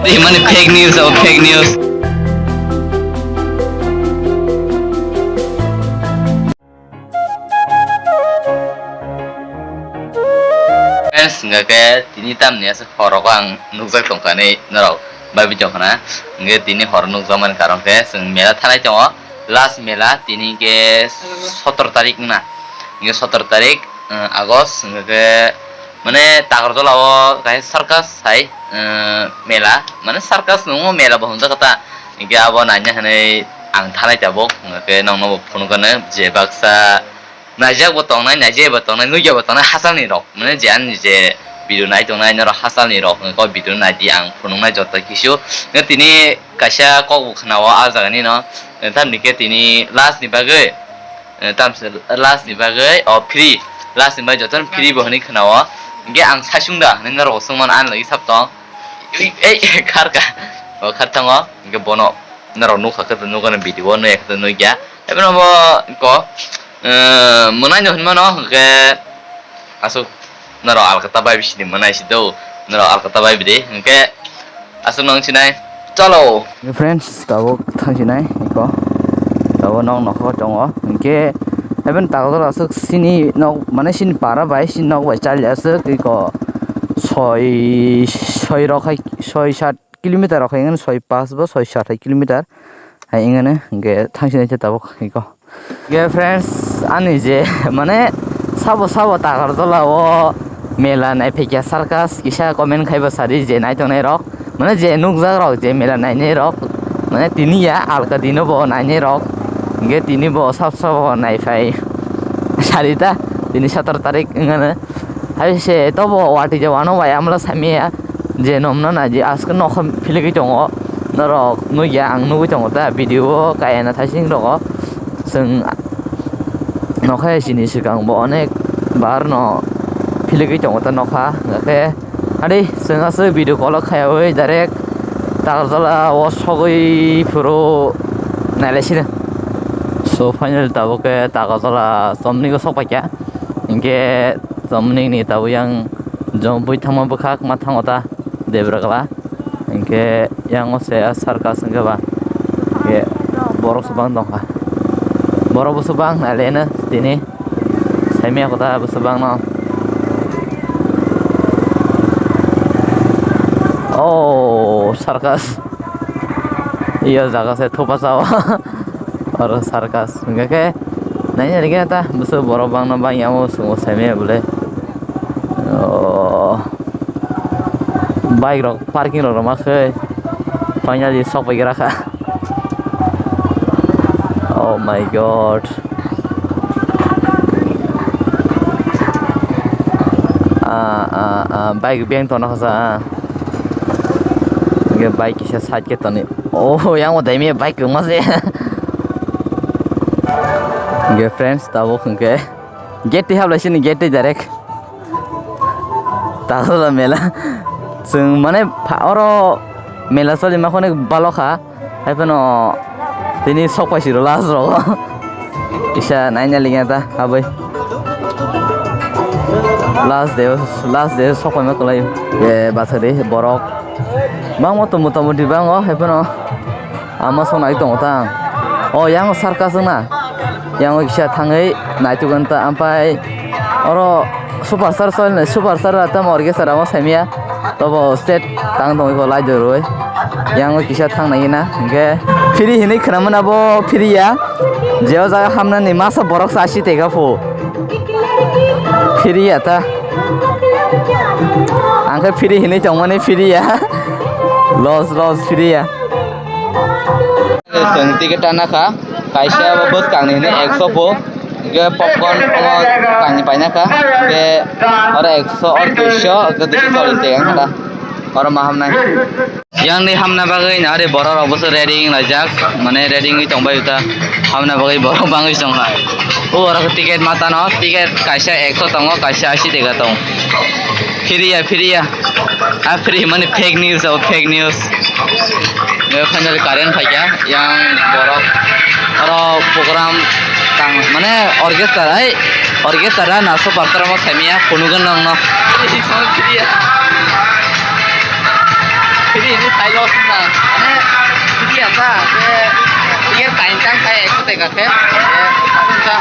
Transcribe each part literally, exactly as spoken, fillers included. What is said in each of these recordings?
Mane fake news, abo fake news. Friends, hingkha khe tini tamni aswk horogo ang nukjak tongkha hinwi norok bai tongkha na. Hingkhe tini hor nukjakmani karon khe chwng mela thanai tongo. Last mela tini hingkhe sotor tarik wngna. Hingkhe sotor tarik, eh, August, hingkhe mane Tagarjala o kaisa circus hai, eh, mela, mane circus nungmo mela bo hwnjak ta. Hingkhe abo naina hinwi ang thanai tabuk, hingkhe nongno bo phunukgano je baksa naijak bo tongnai, naijak bo tongnai, nukya bo tongnai, hachal ni rok. Mane je ani je video nai tongnai norok hachal ni rok, hingkhe o video nai di ang phunuknai joto kisu. Hingkhe tini kaisa kok bo khna o ah jaga ni no, tamni khe tini last ni bagwi, eh, tamse last ni bagwi o free, last ni bagwi joto no free bo hinwi khna o. Hingkhe ang saichung da hinwi norok bo swngmano ani lagi sab tong. Ei, ei, kharka. O kharthango, hingkhe bono norok nukha khe nukgano video o, nukya khe nukya. Ebono bo ko, eh, mwnai no hinmano, hingkhe aswk norok alkata bai bisini mwnai si do, norok alkata bai bidi, hingkhe aswk nang sinai. Chalo. Friends, tabuk thang sinai, iko. Tabuk nok nokha tongo, hingkhe ebono Tagarjala aswk sini nok, mane sini para bai, sini nok bai chali aswk, iko. Soi, soi rok hai, soi sat kilometer rok hai wngmano, soi pash bo soi sat hai kilometer hai wngmano, hingkhe thang sinai khe tabuk iko. Hingkhe friends, ani je mane sabo sabo Tagarjala o mela nai phaikha circus kisa comment khaibo sadi je naitongnai rok, mane je nukjak rok je mela nainai rok, mane tini ya alka dino bo nainai rok, hingkhe tini bo sab sabo naiphai sadi ta, tini sotor tarik wngmano. Hai se tobo watwi je wano bai amla saimaya je nomno naidi aske nokha philigwi tongo norok nukya ang nugwi tongo ta video o kaya na thaising rogo chwng nokha sini swkang bo onek bar no philigwi tongo ta nokha hwnkhe ari chwng aswk video call o khaiwi direct Tagarjala o sogwi phuru nailai sino. So finally tabuk khe Tagarjala chomni go sok paikha. Hinkhe chomni ni tabuk yang jom bui thangma bwkhak ma thango ta debra gala. Hinkhe yang o se a circus hinkhe ba. Hinkhe borok se bang tongkha. Borok bo se bang naileno tini. Saimya kota bo se bang no. Oh, circus. Iyo jaga se thupa sao. Oro circus hingkha khe naina rikhe ta bwswk borok bangno bangya o chwngno saimanya bwle. Oh, bike rok parking rok rwma khe finally sok bai gra kha. Oh my God. Ah, ah, ah, bike beng tongna kha sa, ah. Hingke bike kisa side ke toni. Oh, yang o daimi bike kwma se. Hingke friends, tabuk hingke gate twi hablai sini, gate twi direct. Tasola mela. Chwng mane pha-, oro mela choli ma khone balo kha. Hai phano tini sok pai siro last rogo. Kisa naina lingya ta haboi. Last day, last day sok pai ma kwlai. Ye basari borok. Bangma to mota moti bango hai phano. Ama sok nai tongo ta. O yang circus wngna. Yang kisa thangwi naituk ta ampai oro superstar soil, superstar tamo orchestra ramo saimya. Tobo state tang tongwi ko lai doroi. Yang o kisa thang nai na. Hingke free hinui khwnamana bo free ya. Je o jaga hamnani masa borok sa si tega pho. Free ya ta. Ang khe free hinui tongmani free ya. Loss, loss, free ya. Chwng ticket ana kha, kaisa bwskang ni hwnwi ekso pho, hwnkhe popcorn omo tangni paina kha, hwnkhe oro ekso, oro duiso, hwnkhe duiso chollish tei wngkha da, oro ma hamnai. Yang ni hamna bagwi nari borok rok bwswk ready wng laijak, mane ready wngwi tong bai ta, hamna bagwi borok bangwi tong kha. O oro khe ticket ma tano, ticket kaisa ekso tongo, kaisa ashi tega tong. Free ya, free ya. Ah, free mane fake news, oh, fake news. Nge final current phaikya, yang borok oro program tang, mane orchestra, ai, orchestra na super star mo saimya, phunukgwno nangno. Free ya. Free ni Loss na, mane, hindi asa, je, ye time time kaya ekso teka te, ye, sa.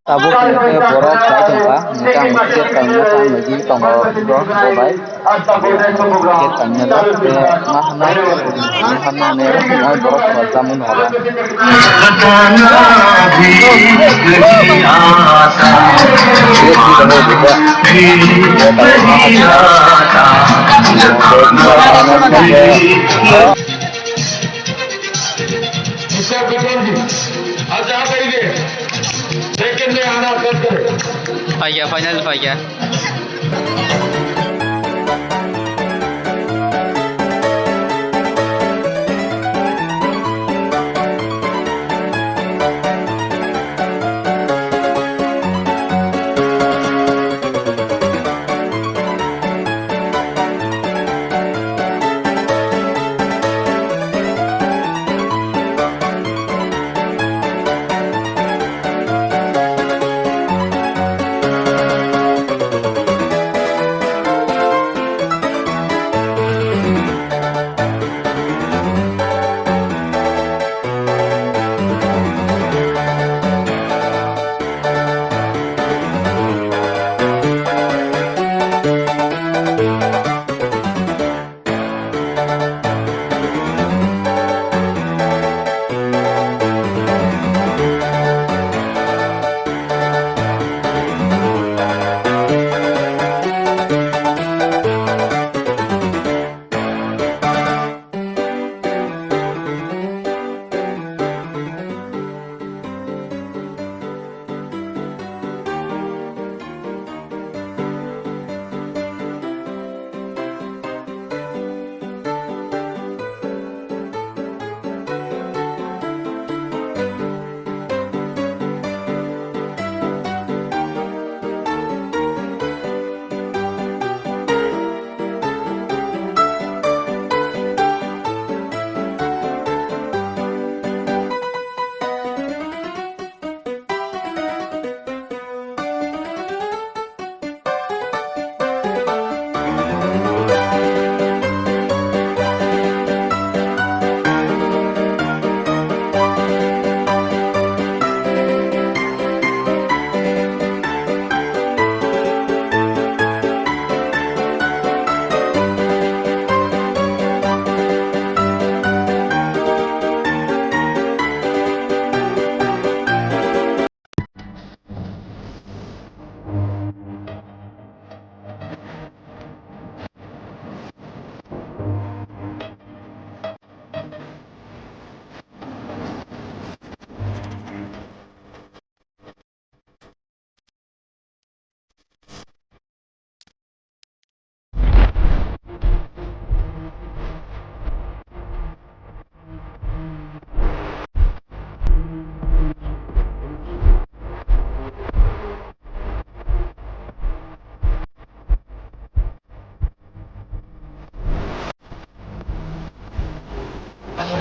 Tabuk ni khe borok bai tongkha, hwnkhe ang ticket kainwi tang naiwi tongo bro, bo bai. Ticket kainwi no khe ma hwnna, ma hwnna hwnwi borok chamung no hola. Mister Vikramji, aap jaan chahiye, second mein aana pad kare. Paikha, final paikha.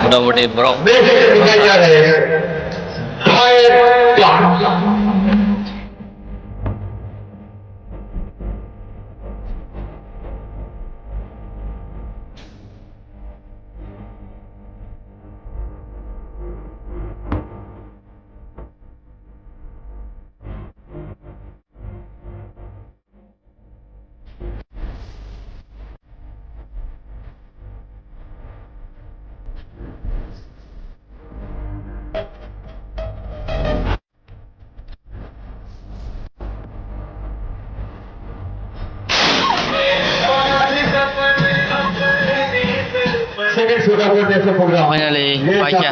Motamoti borok. Finally, paikha.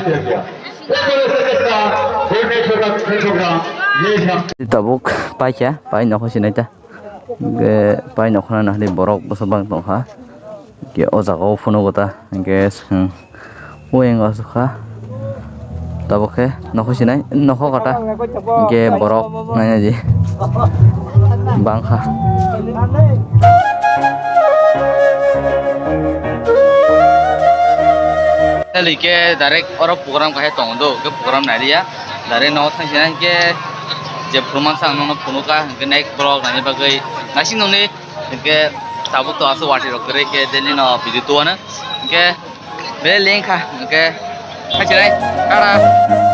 Tabuk paikha, pai nokho sinai ta. Hingke pai nokho no nahani borok bwsa bang tongkha. Hingke o jaga o phunukgo ta, hingke chwng oyang aswk kha. Tabuk khe nokho sinai, nokho kata. Hingke borok naina di bang kha. Nali ke direct oro program kahai tongo do, ke program nai liya. Direct no thang sina ke je phunuk mansa ang no phunuk ka, ke next vlog nai bagwi nasing noni ke tabuk to asu wati rok kere ke daily no video to ana. Ke be link kha ke thang sinai. Tara.